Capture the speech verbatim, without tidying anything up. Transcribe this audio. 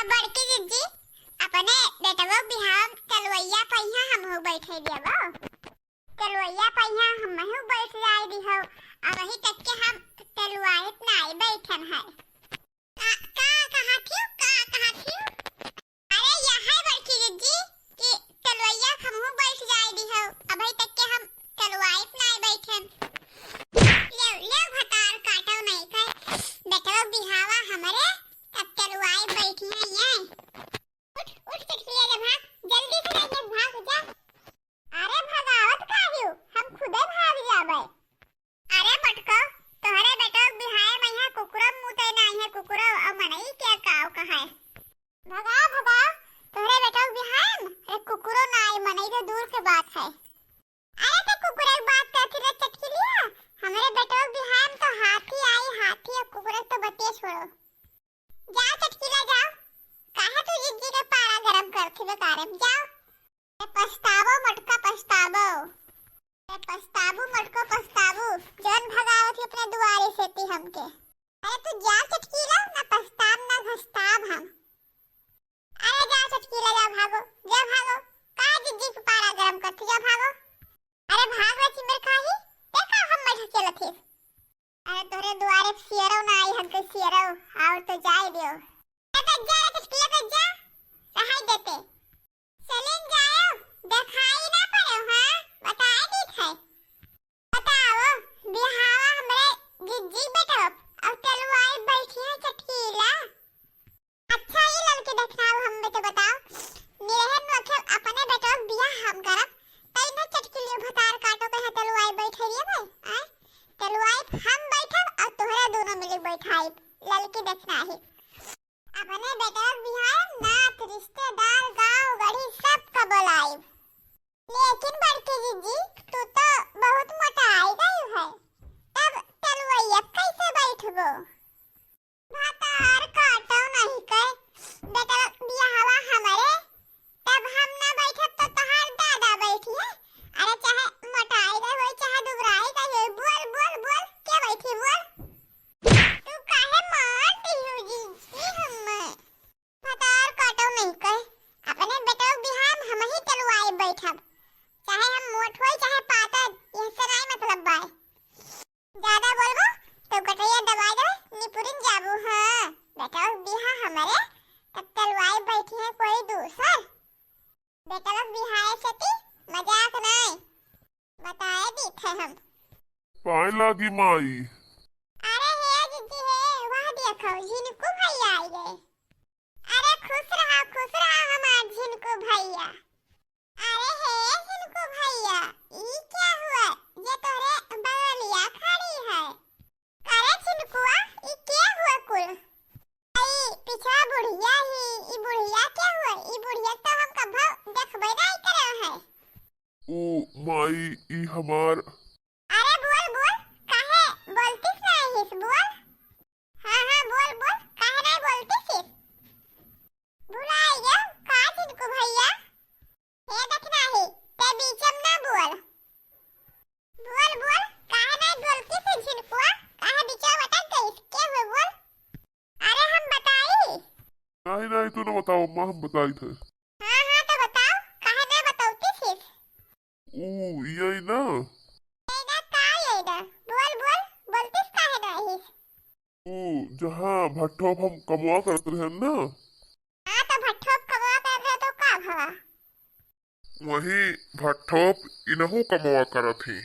बड़की जिज्जी, अपने बेटवा बिहाव तलवैया पहिया हमहू बैठे देबो। तलवैया पहिया हमहू बैठ जाए दिहो, अबही तक के हम तलवाइत नाई बैठन है। का, का कहा थियो, का कहा थियो? अरे यह है बड़की जिज्जी कि तलवैया हमहू बैठ जाए दिहो, अबही तक के हम तलवाइत नाई बैठन। ले, ले भतार काटो नहीं कहे, बेटवा बिहावा हमरे, तब तलवाइत बैठी हैं ये। उठ, उठ चटकिया जा भाग, जल्दी से जा भाग जा। अरे भगावत काहे हो, हम खुदे भाग जाबे। अरे बटको, तोहरे बेटो बिहाए में यहाँ कुकुरो मुते नाई है, कुकुरो और मनई के काव कहाए। भगा, भगा, तोहरे बेटो बिहाए में, अरे कुकुरो नाई, मनई तो दूर के बात है। अरे तो कुकुरे के बात करती रे चटकिलिया, हमरे बेटो बिहाए में तो हाथी आई, हाथी, और कुकुरे तो बतिये छोड़ो। जाओ चटकीला जाओ, काहे तू जिज्जी के पारा गरम करत ही बेकारे में, जाओ। ए पछताबो मटका पछताबो, ए पछताबू मटको पछताबू, जौन भगावत ही अपने दुआरे से ती हमके। अरे तू जा चटकीला, ना पछताब ना घसताब हम। अरे जा चटकीला जा भागो, जा भागो, का जिज्जी के पारा गरम करत ही, जा भागो। अरे भाग रे चिमर खाही, ते का हम बैठ चलत ही। अरे तोहरे दुआरे सियरो ना आई हमके सियरो, और तो जाए दियो। ए तो जा रे चटकीला तो जा, रहाई देते। चलिन जाओ, देखाई ना पड़ो, हाँ? बताए दीत है। बताओ, बिहावा हमरे जिज्जी बेटो, और तलवाई बैठी है चटकीला। अच्छा, ई ललकी देखनाऊ हम बेटे बताओ, निरहन नोखे अपने बेटो बियाह हम करब, तई न चटकिलियो भतार काटो कहे तलवाई बैठे रहिए भाई, आय? तलवाई हम बैठब और तोहरा दोनों मिली बैठाई, ललकी देखना ही। अपने बेटवा के बिहाए नात, रिश्तेदार, गाँव, गढ़ी सबका बोलाइब। लेकिन बड़की जिज्जी, तू तो बहुत मोटाई गई है, तब तलवैया कैसे बैठबो? भतार काटो नहीं के, बेटवा के बियाहवा हमरे, तब हम ना बैठब तो तोहार दादा बैठी है। अरे चाहे मोटाई गई होई, चाहे दुबराई गई होई, बोल, बोल, बोल, के बैठी, बोल? तू काहे मार दिहू जिज्जी हम्मे? भतार काटो नहीं कहे, अपने बेटवा के बिहान हम ही तलवाई बैठब, चाहे हम मोट होई चाहे पातर, यहसे नाई मतलब बाय। ज्यादा बोलबो तो गटैया दबाई देबे, निपुरिन जाबू। हाँ, बेटवा के बिहा हमरे, तब तलवाई बैठी है कोई दूसर। बेटवा के बिहाए से ती मजाक नाई। बताए दीत है हम। पाए लागी माई। अरे हे जिज्जी हे, वह देखो, झिनकू भैया आई गए। अरे खुश रहा, खुश रहा हमार झिनकू भैया। अरे हे झिनकू भैया, ई क्या हुआ जे तोरे बगलिया खड़ी है? अरे झिनकुआ, ई क्या हुआ कुल? ई पिछवा बुढ़िया ही, ई बुढ़िया के हुआ? ई बुढ़िया तो हम कभो देखबे नहीं करे हैं। ओ माई, ई हमार। अरे बोल, बोल, काहे बोलतिस नहीं हिस, बोल। हाँ, हाँ, बोल, बोल, काहे नहीं बोलतिस हिस? भुलाई गयो का झिनकू भैया? हे देखना ही, ते बीचम ना बोल। बोल, बोल, काहे नहीं बोलतिस हिस झिनकुआ? काहे बीचवा अटक गइस? के हुए बोल? अरे हम बताई? नहीं, नहीं, तू ना बताओ, अम्मा, हम बताई थे। हाँ, हाँ, तो बताओ, काहे ना बतौती फिर? ऊ, यही ना? यही ना, का यही ना? बोल, बोल, बोलतिस काहे ना ही? ऊ, जहाँ भट्ठोप हम कमवा करत रहन ना? हाँ, तो भट्ठोप कमवा करत रहे तो का भवा? वही भट्ठोप इनहू कमवा करत ही।